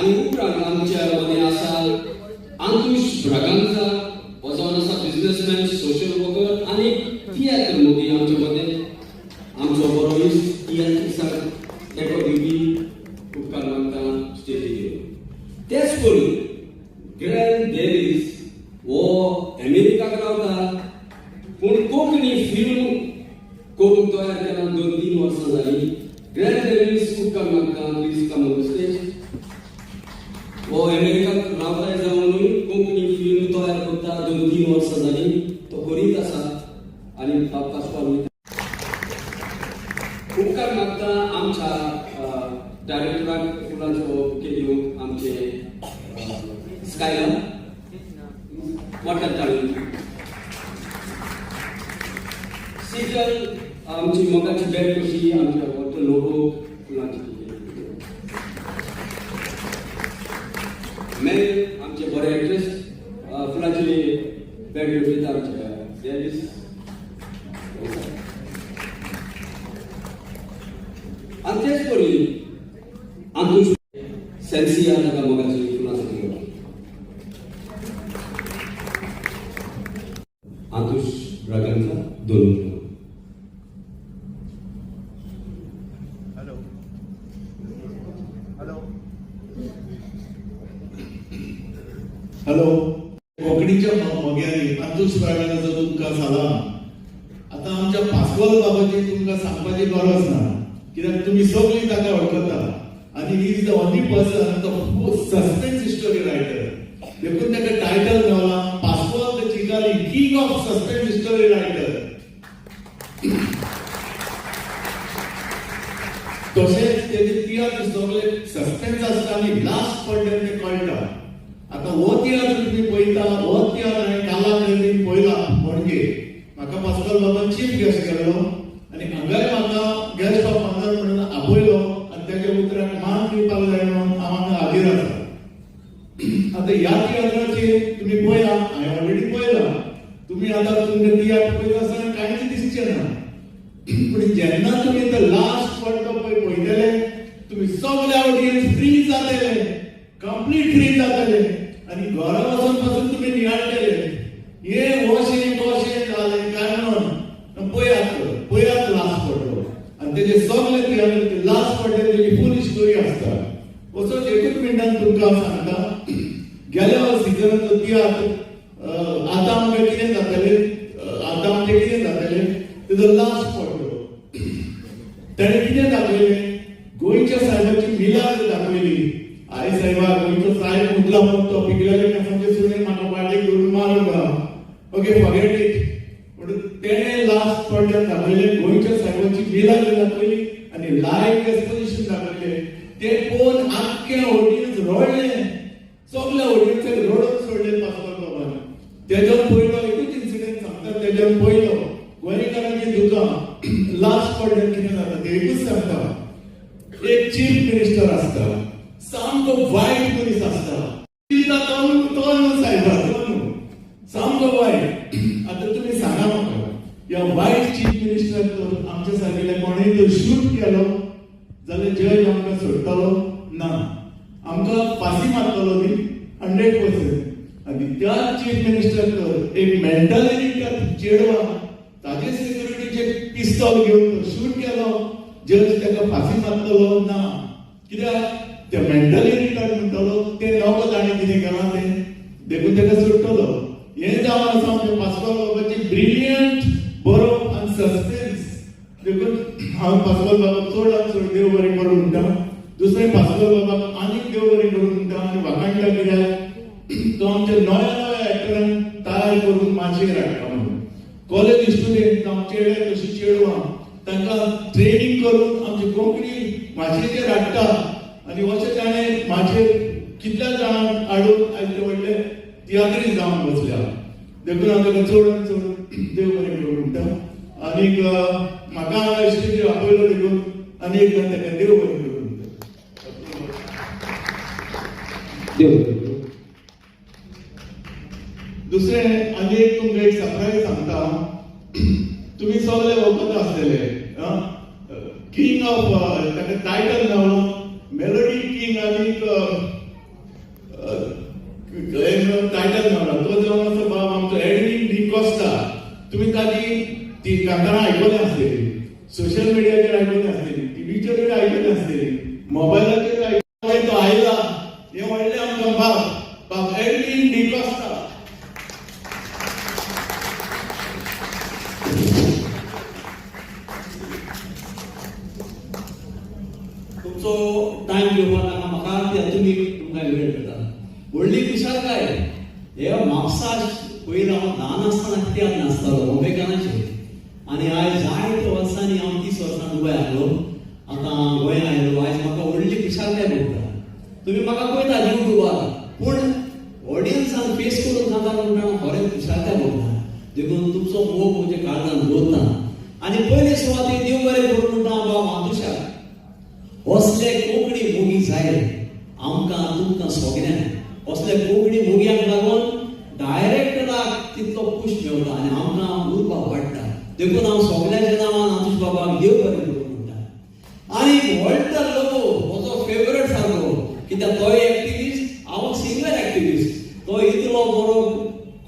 आनी उपरांत आमच्या मदीं आसा आंतुश ब्रागांजा, हो जावन आसा बिजनेसमॅन, सोशल वर्कर आनी तियात्र मोगी. आमच्या मदें आमचो बरो इश्ट, तियात्रिसाक तेंको दिवपी. उपकार मागता स्टेजीर येवन. तेच परी ग्रॅन डेवीस हो अमेरिकाक रावता, पूण कोंकणी फिल्म करूंक तयार केला 2-3 वर्सां जालीं. ग्रॅन डेवीस, उपकार मागता, please come on stage. हो अमेरिकाक रावताय जावनूय कोंकणी फिल्म तयार करता, 2-3 वर्सां जालीं तो करीत आसा. आनी बाब पास्वाल, उपकार मागता आमच्या डायरेक्टराक फुलांचो बुके दिवंक. आमचे स्कायला मोठ्यान ताळी. सिजल, आमची मोगाची बॅग कशी, आमच्या वट्ट लोगो, फुलांची बुके. मेन आमचे बरे एक्ट्रेस, फुलांची बॅग घेवपी आमचे डेवीस. आनी तेच परी आंतूश सेन्सिया, ताका मोगाची फुलांचो दिवप. आंतूश ब्रागांजा, दोन उतरां. Hello, hello, hello. कोंकणीच्या मोग्यांनी, अंतुश ब्रागांजाचो तुमकां सलाम. आतां आमच्या पास्कोल बाबाची तुमकां सांगपाची गरज ना, कित्याक तुमी सगळीं ताका वळखता आनी he is the only person, the suspense story writer. देखून ताका title Mewla Pascoal the Chikali, king of suspense story writer. तशेंच तेजे तियात्र सगळे सस्पेन्स आसता आनी लास्ट पडल्यार ते कळटा. आतां हो तियात्र तुमी पळयता, हो तियात्र हांवें काला क्रेजीन पळयला पणजे. म्हाका पास्कोल बाबान चीफ गेस्ट केल्लो आनी हांगाय म्हाका गेस्ट ऑफ ऑनर म्हणून आपयलो आनी तेज्या उतराक मान दिवपाक जाय म्हणून हांव हांगा हाजीर आसा. आतां ह्या तियात्राचेर तुमी पळया, हांवें ऑलरेडी पळयला. तुमी आतां तुमचे तियात्र पळयता आसतना कांयच दिसचें ना, पूण जेन्ना तुमी the last पडटो पळय पळयतले, तुमी सगळे ऑडियन्स फ्री जातले, कंप्लीट फ्री जातले आनी घरा वचून पासून तुमी नियाळटले, हे अशें कशें जालें काय म्हणून. पळयात, पळयात लास्ट पडलो आनी तेजे सगळे तियात्र लास्ट पडले, तेजी फूल स्टोरी आसता. असोच एकूच मिनटान तुमकां हांव सांगता, गेल्या सिजनाचो तियात्र आतां आमकां कितें जातलें, आतां आमचें कितें जातलें, तेजो लास्ट पडलो. ताणें कितें दाखयलें? गोंयच्या साहेबाची मिलाग्र दाखयली. I साहेबा, गोंयचो साहेब मुतला म्हणून तो पिकलेले केंसांचे सुनेन म्हाका पार्टीक धरून मारूंक. Okay, forget it. म्हणून तेणें लास्ट पडल्यार दाखयलें, गोंयच्या साहेबाची मिलाग्र दाखयली आनी लायव्ह एक्सपोजिशन दाखयलें. ते पळोवन आख्खें ऑडियन्स रडलें, सगल्या ऑडियन्साक रडोवन सोडलें पास्कोल बाबान. तेज्यान पयलो एकूच इन्सिडेंट सांगता. तेज्यान पयलो गोंयकारांची दुकां लास्ट पडल्यार कितें जाता ते एकूच सांगता. एक चीफ मिनिस्टर आसता, सामको वायट मनीस आसता. तो न्हू, तो न्हू सायबा, तो न्हू, सामको वायट. आतां तुमी सांगा म्हाका, ह्या वायट चीफ मिनिस्टर तर आमच्या सारकेल्या कोणेय जर शूट केलो जाल्यार जज आमकां सोडटलो ना, आमकां फांसी मारतलो न्ही, 100%. आनी त्या चीफ मिनिस्टर तर एक मेंटली चेडवा ताजे सिक्युरिटीचे पिस्तॉल घेवन शूट केलो, जज ताका फांसी मारतलो ना? कित्याक ते मेंटली रिटार्ड म्हणटलो, ते नको ताणें कितें केलां तें, देखून ताका सोडटलो. हें जावन आसा आमच्या पास्कोल बाबाची ब्रिलियंट बरोवप आनी सस्पेन्स. देखून हांव पास्कोल बाबाक चड आनी चड देव बरें करूं म्हणटा. दुसरें, पास्कोल बाबाक आनीक देव बरें करूं म्हणटा आनी वाखाणटा, कित्याक तो आमच्या नव्या नव्या एक्टरांक तयार करून माचयेर हाडटा म्हणून. कॉलेज स्टुडंट जावं चेडे तशी चेडवां, तांकां ट्रेनींग करून आमची कोंकणी माचयेचेर हाडटा आनी अशें ताणें माचयेर कितल्या जाणांक हाडून आयज ते व्हडले तियात्रीस्त जावन बसल्या. देखून हांव ताका चड आनी चड देव बरें करूं म्हणटा. आनीक म्हाका हांगा स्टेजीर आपयलो देखून आनी एकदां ताका देव बरें करूं म्हणटा. देव बरें करूं. दुसरें, आनी एक तुमकां एक सरप्रायज सांगता हांव. तुमी सगळे वळखता आसतले, किंग ऑफ, ताका टायटल मेवलो मेलोडी किंग. आनीक तुमी ताजी ती कांतारां आयकली आसतली, सोशल मिडियाचेर आयकली आसतली, टिवीचेरूय आयकली आसतली, मोबायलाचेर आयकली. तो आयला हे व्हडलें आमकां बाब बाब एडवीन डिकॉस्टा. तुमचो टायम घेवपा नाका म्हाका, ते तुमी तुमकां वेळ दिता. व्हडली खुशालकाय, हे म्हापसा पयलीं हांव ल्हान आसतना कित्याक नाचतालो बॉम्बेकारांचेर, आनी आयज जायते वर्सांनी हांव 30 वर्सां दुबय आसलो, आतां गोंया आयलो. आयज म्हाका व्हडली खुशालकाय भोगता. तुमी म्हाका पळयता युट्यूबार, पूण ऑडियन्सान फेस करून सांगता म्हणटा खरेंच खुशालकाय भोगता. देखून तुमचो मोग म्हज्या काळजान दवरता. आनी पयले सुवातेर देव बरें करूं म्हणटा बाब आंतुशाक. असले कोंकणी मोगी जाय आमकां तुमकां सगळ्यांक. असले कोंकणी मोग्यांक लागून डायरेक्टराक तितलो पूश मेळटा आनी आमकां उर्बा वाडटा. देखून हांव सगळ्यांच्या नांवान आंतुश बाबाक देव बरें करूं म्हणटा. आनी वॉल्टर लोबो म्हजो फेवरेट सारको, कित्याक तोय एक्टिविस्ट, हांव सिंगर एक्टिविस्ट. तो इतलो बरो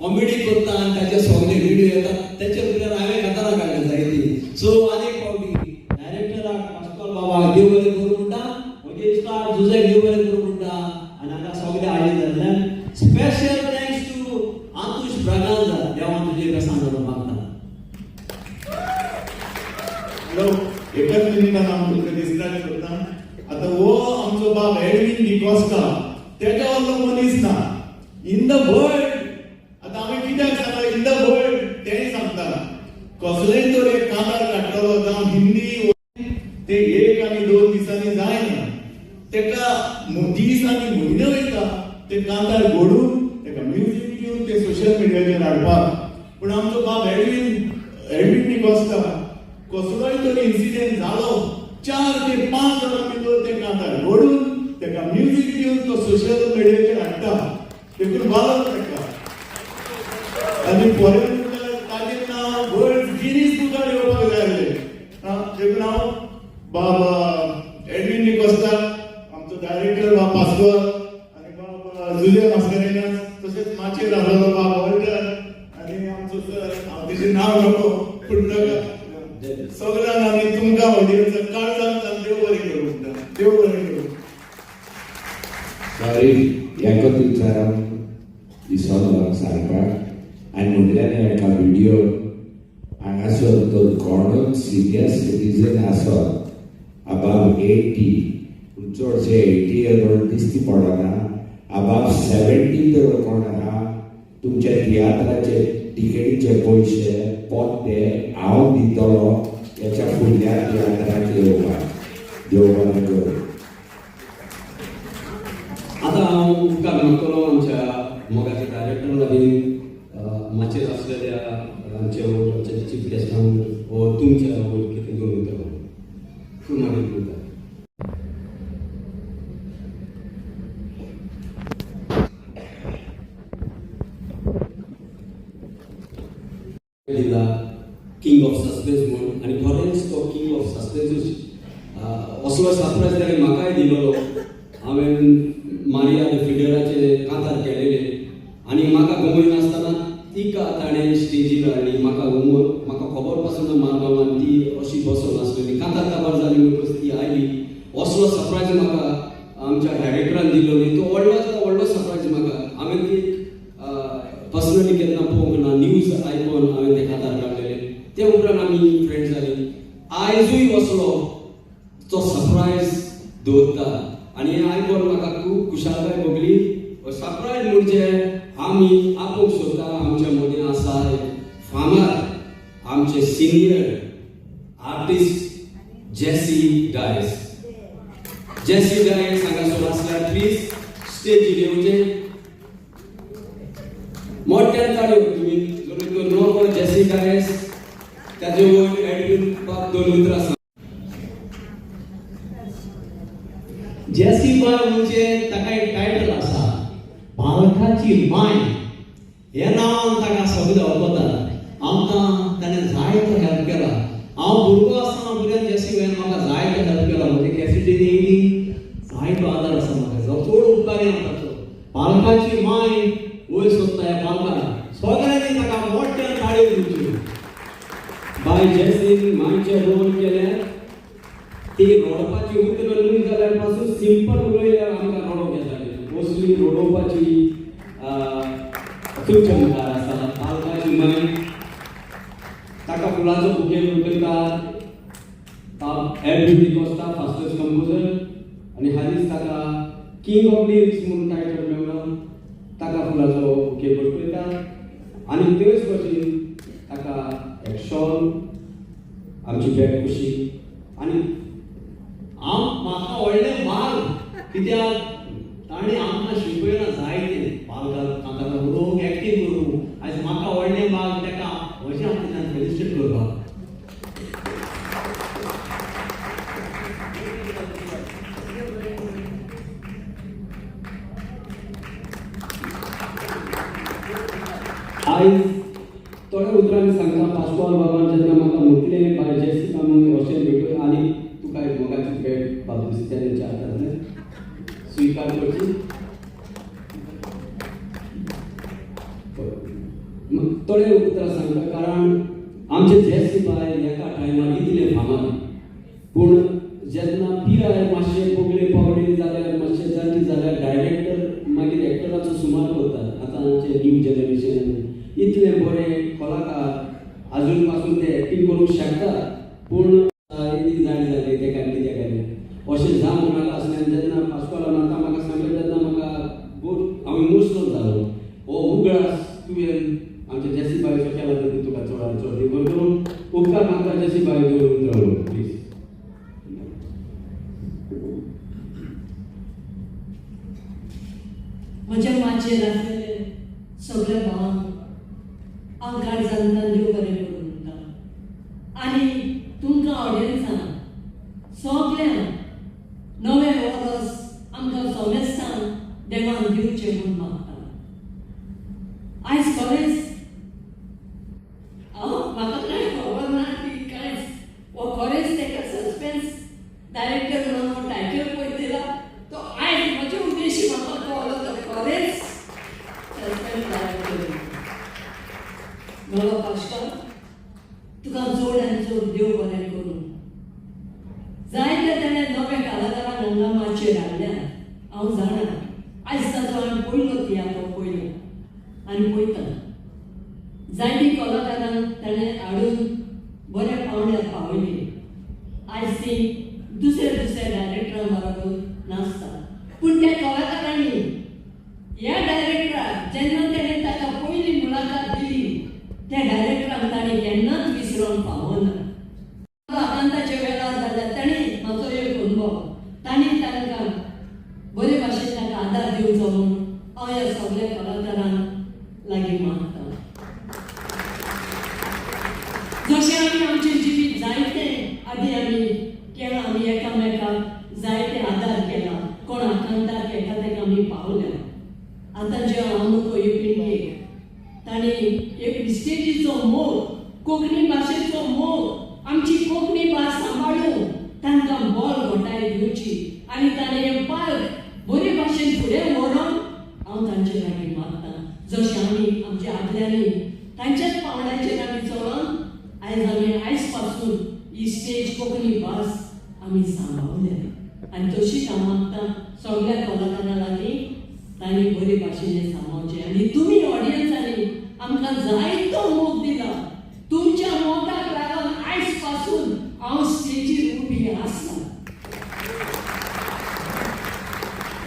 कॉमेडी करता आनी ताचे सगळे व्हिडियो येतात, तेचे फुडल्यान हांवें कांतारां काडल्या जायती. सो आनी एक फावटी डायरेक्टराक पास्कॉल बाबाक देव बरें करूं म्हणटा, म्हजे इश्टाक जुझेक देव बरें करूं म्हणटा. आनी हांगा सगळे आयले जाल्ल्यान special thanks to Antush Braganza. देवान तुजे बेसां करूं मागता. हॅलो, एकच मिनिटान हांव तुमकां डिस्ट्रॅक्ट करता. आतां हो आमचो बाब एडवीन डिकॉस्टा, तेच्या व्हडलो मनीस ना इन the world. आतां हांवें कित्याक सांगलां इन the world तेंय सांगता. कसलेय तर एक कांतार काडटलो, जावं हिंदी, ते एक आनी दोन दिसांनी जायना. तेका दीस आनी म्हयने वयता ते कांतार घडून, तेका म्युजीक दिवन ते सोशल मिडियाचेर हाडपाक. पूण आमचो बाब एडवीन एडवीन डिकॉस्टा कसलोय तरी इन्सिडेंट जालो, 4 ते 5 जाणां भितर ते कांतार घडून, तेका म्युजीक दिवन तो सोशल मिडियाचेर हाडटा. देखून बालक तेका आनी फॉरेन ताजें नांव वर्ल्ड गिनीज बुकार येवपाक जाय आसलें. देखून हांव बाब एडवीन डिकॉस्टा, आमचो डायरेक्टर बाब पास्कॉल आनी बाब जुलिया मास्करेन्हास, तशेंच माचयेर आसलेलो बाब वॉल्टर आनी आमचो सर, हांव तेजें नांव नको, पूण ताका सगळ्यांक आनी तुमकां ऑडियन्साक काळजांतल्यान देव बरें करूं म्हणटा. देव बरें करूं. सॉरी, एका विचारान विसरलो सांगपाक. आनी म्हणल्यार एका व्हिडिओ हांगासर तर कोणूच सिनियर सिटीजन आसत अबाव 80, पूण चडशे 80 इयर ओल्ड दिसती पडना, अबाव 70 तर कोण आहा, तुमच्या तियात्राचे टिकेटीचे पयशे पोत्ते हांव दितलो हेच्या फुडल्या तियात्राक येवपाक. देव बरें करूं. आतां हांव उपकार मागतलो आमच्या मोगाच्या डायरेक्टर लागीं, माचयेर आसलेल्या आमचे आमच्या चीफ गेस्टांक वो तुमच्या वयर कितें दोन उतरां तूं मागीर उलयता. दिला किंग ऑफ सस्पेन्स म्हूण, आनी खरेंच तो किंग ऑफ सस्पेन्सूच. असलो सरप्रायज ताणें म्हाकाय दिलोलो. हांवें मारिया the फिडराचे कांतार केलेले आनी म्हाका गमय नासतना तिका ताणें स्टेजीर हाडली. म्हाका गमय, म्हाका खबर पासून ना मारगांवान ती अशी बसून आसलेली. कांतार काबार जाली म्हणटकच ती आयली. असलो सरप्रायज म्हाका आमच्या डायरेक्टरान दिलो न्ही, तो व्हडलो व्हडलो सरप्रायज म्हाका. हांवें ती पर्सनली केन्ना पळोवंक ना, न्यूज आयकून हांवें ते कांतार काडलेले. ते उपरांत आमी फ्रेंड जाली. आयजूय असलो तो सरप्रायज दवरता आनी हें आयकून म्हाका खूब खुशालकाय भोगली. सरप्रायज म्हणजे आमी आपोवंक सोदता, आमच्या मदीं आसा एक फामाद आमचे सिनियर आर्टिस्ट जेसी डायस. जेसी डायस हांगासर आसल्यार प्लीज स्टेजीर येवचें. मोठ्यान ताळयो तुमी जर नको. जेसी डायस, ताजे वयर एडवीन बाब दोन उतरां सांग. जेसी बाय म्हणजे ताका एक टायटल आसा, बालकाची माय हे नांवान ताका सगळे वळखतात. आमकां ताणें जायतो हेल्प केला. हांव भुरगो आसतना भुरग्यान जेसी बायन म्हाका जायतो हेल्प केला. म्हजे कॅसिटीन येयली, जायतो आदार आसा म्हाका. चड उपकारी हांव ताचो. बालकाची माय वयर सोदता ह्या बालकाक. सगळ्यांनी ताका मोठ्यान ताळयो दिवच्यो. बाय जेसीन मांयचे रोल केले ती रडपाची उतरां न्हय जाल्यार पासून सिंपल उलयल्यार आमकां रडोवंक येतालें. मोस्टली रडोवपाची तुमच्या मुखार आसा पालकाची माय. ताका फुलाचो बुके करता एल बी कोस्ता, फास्टेस्ट कंपोजर, आनी हालींच ताका किंग ऑफ लिरिक्स म्हणून टायटल मेळ्ळा. ताका फुलाचो बुके भेटयता आनी तेच भशेन ताका एक शॉल, आमची बॅग कुशी आनी हांव म्हाका व्हडलें माल, कित्याक ताणें आमकां शिकयलां जायतें पालकाक कांतारां बरोवंक, एक्टींग करूंक. आयज म्हाका व्हडलें माल ताका म्हज्या हातींतल्यान फेलिसिटेट करपाक. आयज थोड्या उतरांनी सांगता, पास्कोआल बाबान जेन्ना म्हाका म्हटलें बाय जेसिका म्हणून अशें भेटून आनी तुका एक मोगाची भेट बाब क्रिस्तियानाच्या हातांतल्यान स्विकार करची. थोडे उतरां सांगता, कारण आमचे जेसी बाय एका टायमार इतले फामाद, पूण जेन्ना पिराय मातशें पगले पावली जाल्यार, मातशें जाणटी जाल्यार डायरेक्टर मागीर एक्टराचो सुमार करतात. आतां आमचे न्यू जनरेशन इतले बरे कलाकार आजून पासून ते एक्टींग करूंक शकता, पूण इतली जाण जाली तेका कित्याक जालें अशें जावंक नाका आसलें. जेन्ना पास्कोलान आतां म्हाका सांगलें तेन्ना म्हाका हांव इमोशनल जालो. हो उगडास तुवें आमच्या जेसी बायचो केला तेतून तुका चड चड देव करून उपकार मागता. जेसी बाय, दोन उतरां उलोव प्लीज. म्हज्या माचयेर आसलेले सगळे भावांक हांव काळजांतल्यान देव बरें करूं म्हणटा आनी तुमकां ऑडियन्सांक सगल्यांक नवें वर्स आमकां सोमेस्तान देवान दिवचें म्हूण मागता. आयज खरेंच हांव म्हाका कांय खबर ना की कांयच हो खरेंच ताका सस्पेन्स डायरेक्टर म्हणून हो टायटल पळय दिला तो आयज म्हजे उद्देश म्हाका कळ्ळो, तो खरेंच सस्पेन्स डायरेक्टर. बाबा पाश्काल, तुका जोड आनी जोड देव बरें करूं. जायते ताणें नव्या कलाकारांक हांगा माचयेर हाडल्या, हांव जाणा. आयज ताचो हांवें पयलो तियात्र पयलो आनी पळयता. जायतीं कलाकारांक ताणें हाडून बऱ्या पावंड्यार पावयली. आयज ती दुसऱ्या दुसऱ्या डायरेक्टरां बरोबर नाचता, पूण त्या कलाकारांनी ह्या डायरेक्टराक जेन्ना ताणें ताका पयली मुलाखत दिली, त्या डायरेक्टराक ताणें केन्नाच विसरोंक पावना. आकांताच्या वेळार जाल्यार तांणी म्हाजो एक अनुभव, तांणी तांकां बरे भाशेन ताका आदार दिवचो म्हूण हांव ह्या सगळ्या कलाकारांक लागीं मागता. जशें आमी आमचें जिवीत जायते आदी आमी केलां, आमी एकामेकाक जायते आदार केला, कोण आकांताक येता ताका आमी पावल्या. आतां जे हांव नको पिंडीक तांणी एक स्टेजीचो मोग, कोंकणी भाशेचो मोग, आमची कोंकणी भास सांबाळून तांकां बळ घटाय दिवची आनी ताणें हें पार्क बरे भाशेन फुडें व्हरोन हांव तांचे लागीं मागता. जशें आमी आमच्या आदल्यांनी तांच्याच पावंड्याचेर आमी चलोन आयज आमी आयज पासून ही स्टेज कोंकणी भास आमी सांबाळल्या आनी तशीच हांव मागता सगळ्या कलाकारां लागीं तांणी बरे भाशेन हें सांबाळचें. आनी तुमी ऑडियन्सांनी आमकां जायतो मोग दिला. तुमच्या मोगाक लागून आयज पासून हांव स्टेजीर उबी आसा.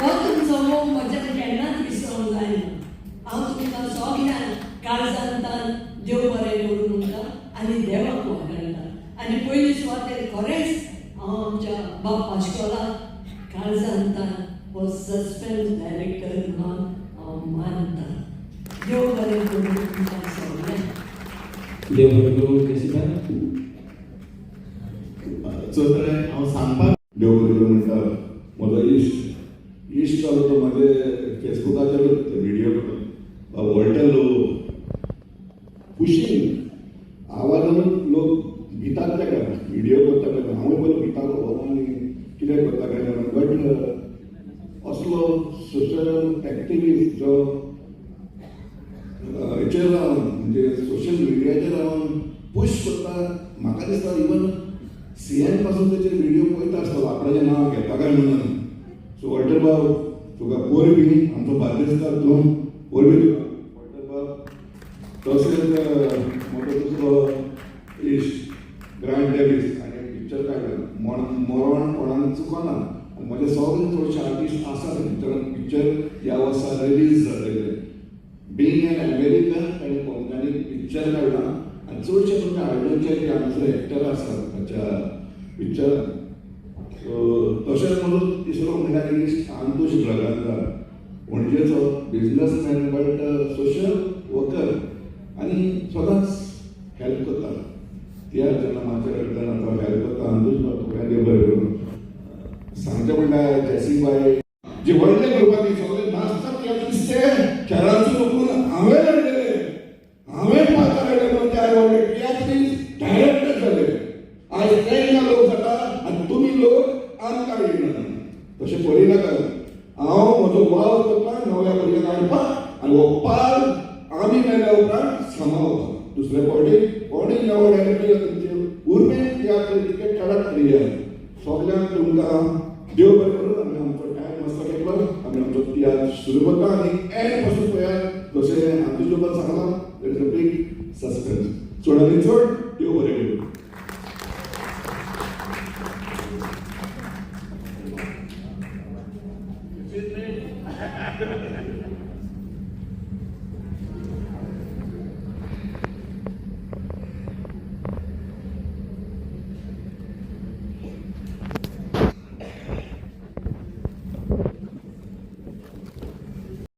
हो तुमचो मोग म्हज्यान केन्नाच विसरोंक जायना. हांव तुमकां सगल्यांक काळजांतल्यान देव बरें करूं म्हणटा आनी देवाक वखाणटा. आनी पयली सुवातेर खरेंच हांव आमच्या बाब पाश्कोलाक काळजांतल्यान हो सस्पेन्स डायरेक्टर म्हणून हांव मानता. देव बरें करूं तुमकां सगल्यांक. देव बरें करूं जेसी बाय. चोत्र हांव सांगपाक देव बरें करूं म्हणटा. म्हजो इश्ट इश्ट जालो तो म्हजे फेसबुकाचेरूच व्हिडियो वॉल्टर लोबो पुशींग आवाजानूच लोक भितात ताका, व्हिडियो करता तेन्ना. हांवूय पयलो भितालो, हो आनी कितें करता काय म्हणून. बट असलो सोशल एक्टिविस्ट जो हेचेर रावन, म्हणजे सोशल मिडियाचेर रावन पुश करता. इवन सीएम पासून तेचे व्हिडिओ पळयता आसतलो, आपणाचें नांव घेता काय म्हणून. सो वॉल्टर बाब, तुका परबीं, आमचो बार्देसकार तूं, परबीं तुका वॉल्टर बाब. तशेंच म्हजो दुसरो इश्ट ग्रांट डेवीस हाणें पिक्चर काडलें मरण कोणाक चुकना. आनी म्हजे सगळे चडशे आर्टिस्ट आसात पिक्चरान. पिक्चर ह्या वर्सा रिलीज जातलें. बीइंग एन अमेरिकन ताणें कोंकणी पिक्चर काडलां आनी चडशे तुमच्या हाडूनचे जे हांगासर एक्टर आसात ताच्या पिक्चरान. सो तशेंच म्हजो तिसरो म्हणल्यार इश्ट आंतुश ब्रागांझा, पणजेचो बिजनसमॅन बट सोशल वर्कर आनी सदांच हेल्प करता. तियात्र जेन्ना माचयेर तेन्ना तो हेल्प करता. आंतुश तुका देव बरें करूं. सांगचें म्हणल्यार जेसी बाय जे व्हडले ग्रुपांनी सगळे नाचतात तियात्रिस्ट ते खेळांचो उखलून हांवें हाडलेले, हांवें पात्र हाडले म्हणून ते आयज व्हडले तियात्रिस्ट डायरेक्टर जाले. आयज तेंकां लोक जाता आनी तुमी लोक आमकां येयना. तशें करिनाका. हांव म्हजो वावर करता नव्या भुरग्यांक हाडपाक आनी हो पाल आमी मेल्या उपरांत सांबाळपाक. दुसरे फावटी कोणूय नवो डायरेक्टर तुमचे उर्बेन तियात्र टिकेट काडात आनी येयात. सगल्यांक तुमकां देव बरें करूं. आमी आमचो टायम मस्त घेतलो, आमी आमचो तियात्र सुरू करता आनी एंड पासून पळयात. जशें आमचे जोबान सांगलां, there is a big suspense. चड आनी चड देव बरें करूं.